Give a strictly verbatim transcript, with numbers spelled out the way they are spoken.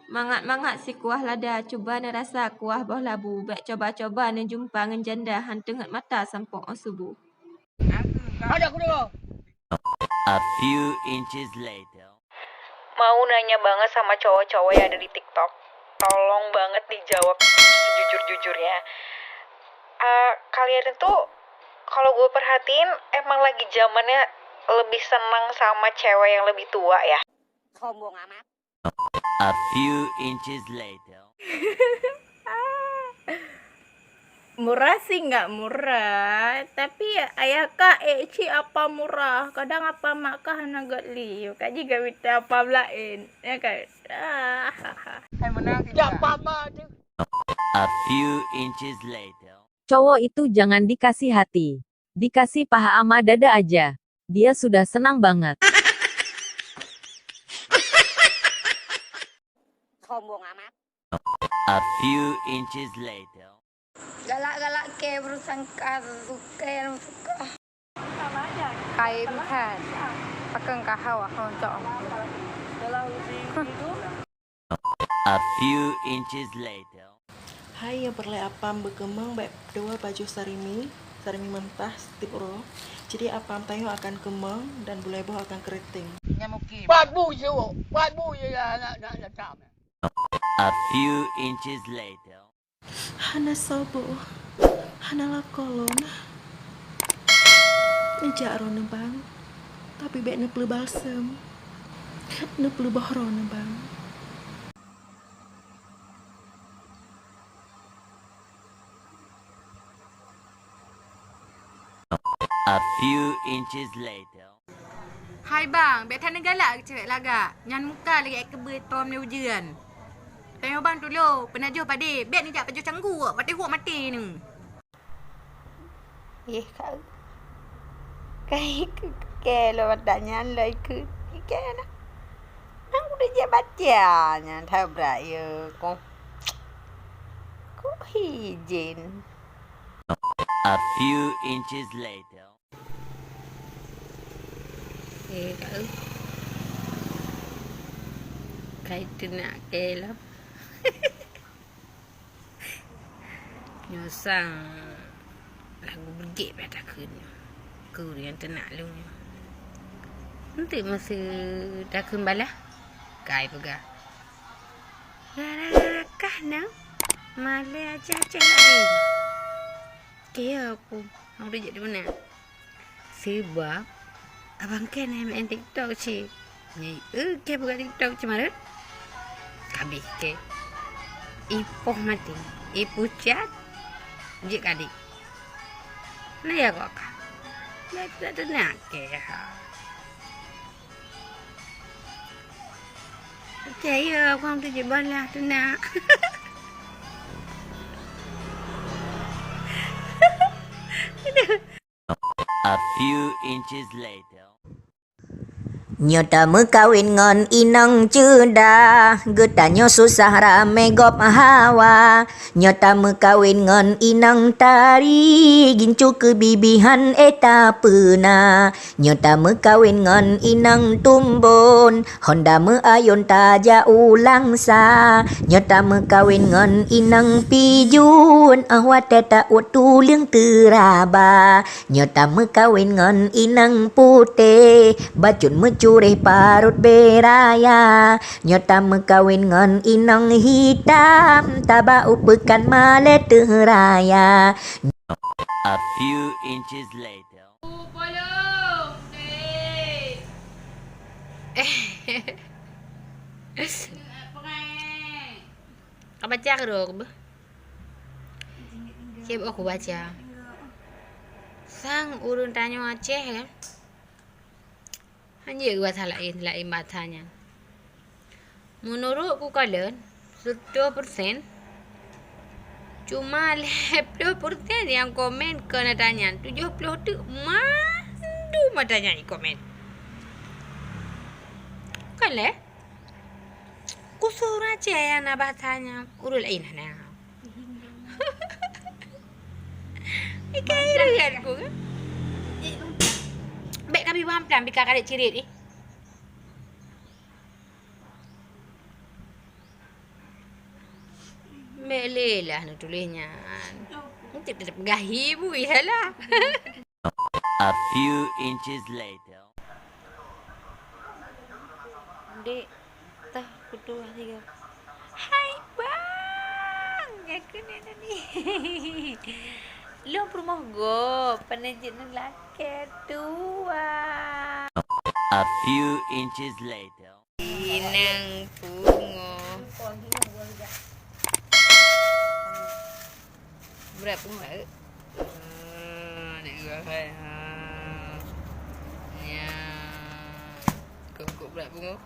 Mangat-mangat sikuah lada, cuba neurasa kuah boh labu, bék coba-coba neujumpa ngon janda, han teungeut mata sampoe 'oh suboh. A few inches later. Mau nanya banget sama cowok-cowok yang ada di TikTok. Tolong banget dijawab sejujur-jujurnya. Eh, kalian itu kalau gue perhatiin emang lagi zamannya lebih senang sama cewek yang lebih tua ya. Sombong amat. A few inches later. Murah sih nggak murah, tapi ya ayah kak eh cik apa murah. Kadang apa mak kah hana gak li, kak ji gak minta apa lain, ya kan? Ah. Hai menang sih. Dak apa-apa tu. A few inches later. Cowok itu jangan dikasih hati. Dikasih paha ama dada aja. Dia sudah senang banget. Sombong amat. A few inches later. Galak-galak ke berusaha suka suka. Kain kan. Akan kahau aku cok. A few inches later. Hai nyang peureulée apam beukeumeng bék dua pajoh sarimi, sarimi mentah setiap uroe. Jadi apam tanyoe akan keumeng dan bulai boh akan keureuteng. Nyan mungkin. Pat bu jeuwok, pat bu jeuwok anak nak datang. A few inches later. Hana soe boh, hana lakoe lôn. Neujak droeneuh bang, tapi bék neupeubalsem, neupeuboh droeneuh bang. A few inches later. Hai bang, bék that neugalak keu cewek lagak. Nyan muka lagée keubeue tom lé ujeuen. Tanyoe bang tulông, peunajoh padé, bék neujak pajoh canggu, watée huok maté neuh. Yeh kak. Kai keu lôn watée nyan lôn ikeu. Ikeu na. Nang udah jak baca nyan tabrak ya kong. Kok hijin. A few inches later. Eh, kak. Kai teunak ke lah. Nyoe sang lagu beugét bak takheun nyoe. Keu nyang teunak lôn nyoe. Enteuk meuseu takheun balah. Kai peugah. Rara kah nang malée aja-aja laén. Keu aku, aku dah jadi beuna. Sebab abang kan main TikTok cik. Nyai eh ke buka TikTok cik marut. Kabeh ke. Ipoh mati. Ipucat. Jik kadi. Nah ya kok kah. Dah tak tenang ke ha. Percaya aku hang tu je balah tu nak. A few inches later. Nyoe tameukawen ngon inong ceudah, geutanyoe susah ramé gob hawa. Nyoe tameukawen ngon inong tari, gincu keu bibihan éh tapeuna. Nyoe tameukawen ngon inong tumbon, honda meuayôn tajak u Langsa. Nyoe tameukawen ngon inong pijun, óh watée taôt tuleueng teuraba. Nyoe tameukawen ngon inong putéh, bacut meucuréh parot bée raya. Nyoe tameukawen ngon inong hitam, taba u peukan malée teuh raya. A few inches later. Ka baca keudroe beuh. Cit aku baca. Sang ureuëng tanyoe Aceh kan. Hanya bahasa lain, lain bahasa nyan. Menurut ku kalian, seratus persen cuma lhée ploh persen nyang komen keu na tanyan, tujoh ploh teuk mandum na tanyan i komen. Kon lé? Khusos ureuëng Aceh nyang na bahasa nyan, ureuëng laén hana. Ikai reugat ku. Bék kami wang plan bika kadek cirit ih. Lé lah nu tuléh nyan. Nanti tetap gahi bui salah. A few inches later. Dek, tah kutu tiga. Hai bang, aku ni ni. Lom peurumoh go, pane jeuet neulakée tuan. A few inches later. Inang pungo. Berat pungo, eh? Ah, nak gua kan. Ha. Ya. Kok, kok berat pungo?